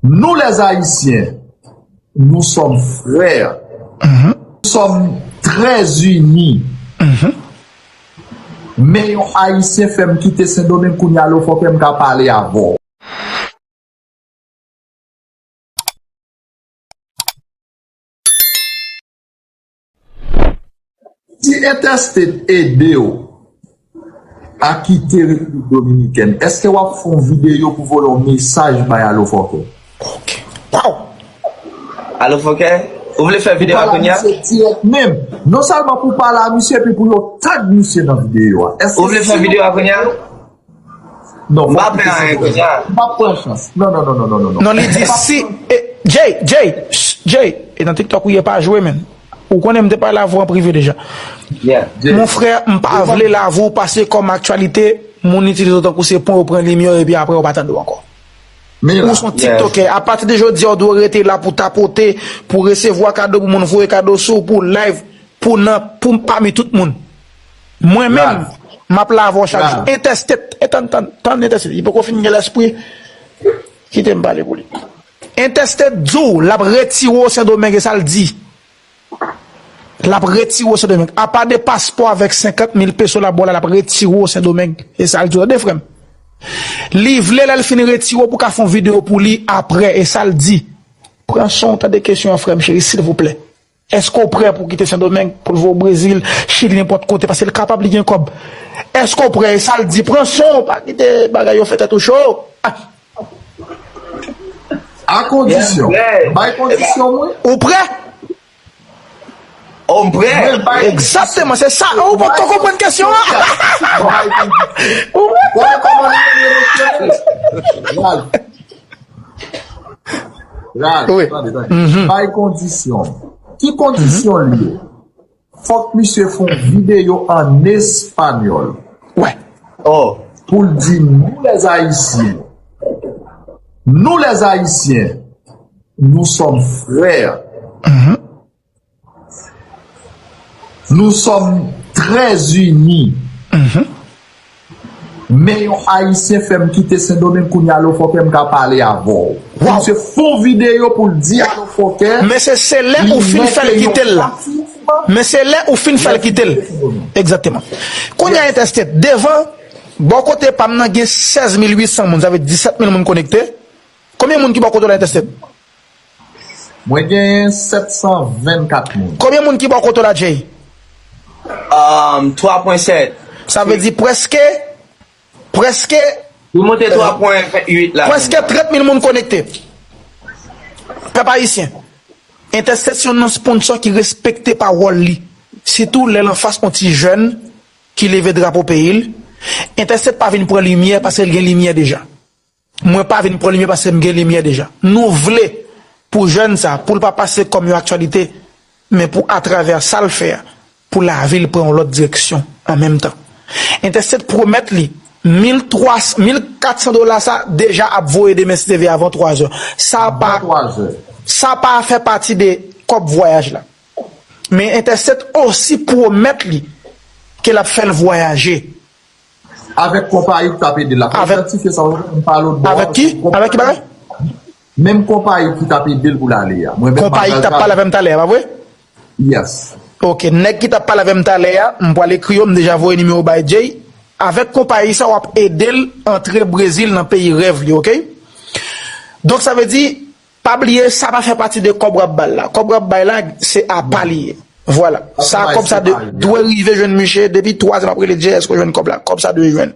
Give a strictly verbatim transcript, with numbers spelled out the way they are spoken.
Nous les Haïtiens, nous sommes frères. Nous sommes très unis. Men yon Ayisyen fè m kite Sendomeng kounye a, Lofòkè, m ka pale avè w. Si Interstate ede w a kite Repiblik Dominikèn, èske w ap fè yon videyo pou voye yon mesaj bay Alofòkè? Ok. Waw! Alofòkè, ou vle fè videyo a kounye a? Misye dirèk menm. Non sèlman pou pale a misye, epi pou yo tag misye nan videyo a. Èske Ou vle fè videyo a kounye a? Non, m pa pè anyen kounye a. M pa pran chans. Non, non, non, non, non, non. Non, li di si. E, Jay, Jay, shh, Jay, e nan TikTok ou ye pa jwe, men. Ou konnen m te pale avè w an prive deja. Yeah. Mon frè, m pa vle lave w pase kòm aktyalite, moun itilize w tankou se pon yo pran limyè w epi apre yo pa tande w ankò. Ou se yon TikTokè. Apati de jodi a, ou dwe rete la pou tapote, pou resevwa kado, pou moun voye kado sou, pou live, pou nan, pou pami tout moun. Mwen menm, m ap lave w chak jou. Interstate, e tann, tann, tann Interstate. Li poko fin gen lespri. Kite m pale pou li. Interstate di w l ap retire w Sendomeng, e sa l di. L ap retire w Sendomeng. Apa de paspò avèk senkant mil peso l ap ba w la, l ap retire w Sendomeng. E sa l di w, tande frè m. Li vle lè l fin retire w pou w ka fè yon videyo pou li apre, e sa l di. Pran son w tande kesyon an frè m cheri, silvouplè. Èske w prè pou w kite Sendomeng, pou l voye w Brezil, Chili, nenpòt kote, paske l kapab li gen kòb? Èske w prè? E sa l di, pran son w, pa kite bagay yo fè tèt ou cho. Ah. A kondisyon. Bay kondisyon mwen. Ou prè? Oh, m prè. Egzakteman, se sa. Ou pa konprann kesyon an. Ou prè? Wè kòman li rele mesye? Ralph. Ralph, tande, tande. Bay kondisyon. Ki kondisyon li ye? Fòk misye fè yon videyo an espanyòl. Wè. Oh. Pou l di nou les Haïtiens, nous les Haïtiens, nous sommes frères. Nous sommes très unis. Men yon Ayisyen fè m kite Sendomeng, kounye a Lofòkè m ka pale avè w. Misye fè yon videyo pou l di Alofòkè. Men se se lè ou fin fè l kite l la. Men se lè ou fin fè l kite l. Egzakteman. Kounye a Interstate, devan, bò kote pa m nan gen sèz mil uit san moun, sa vle di disèt mil moun konekte. Konbyen moun ki bò kote w la Interstate? Mwen genyen sèt san vennkat moun. Konbyen moun ki bò kote w la, Jay? Um, twa pwen sèt. Sa vle di prèske, prèske. Li monte twa pwen uit la. Prèske trant mil moun konekte. Pèp ayisyen, Interstate se yon sponsò ki respekte pawòl li. Sitou lè l anfas yon ti jèn ki leve drapo peyi l. Interstate pa vin pran limyè paske l gen limyè deja. Mwen pa vin pran limyè paske m gen limyè deja. Nou vle pou jèn sa, pou l pa pase kòm yon aktyalite, men pou atravè sa l fè a, pou lavi l pran yon lòt direksyon an menm tan. Interstate pwomèt li mil twa, mil kat san dola sa deja ap voye demen si Dye vle avan twa zè. Sa pa, sa pa fè pati de kòb vwayaj la. Men Interstate osi pwomèt li ke l ap fè l vwayaje. Avèk konpayi ki t ap ede l la. Fò idantifye sa, m pale w bò a. Avèk ki? Avèk ki bagay? Menm konpayi ki t ap ede l pou l ale a. Mwen menm, konpayi ki t ap pale avè m talè a, pa vre? Yes. Ok, nèg ki t ap pale avè m talè a, m pral ekri yo, m deja voye nimewo bay Jay. Avèk konpayi sa, w ap ede l antre Brezil nan peyi rèv li, ok? Donk, sa vle di, pa bliye, sa pa fè pati de kòb w ap ba l la. Kòb w ap bay la, se apa li ye. Vwala. Sa, kòb sa dwe rive jwenn misye. Depi twa zè m ap rele Jay, èske w jwenn kòb la? Kòb sa dwe jwenn.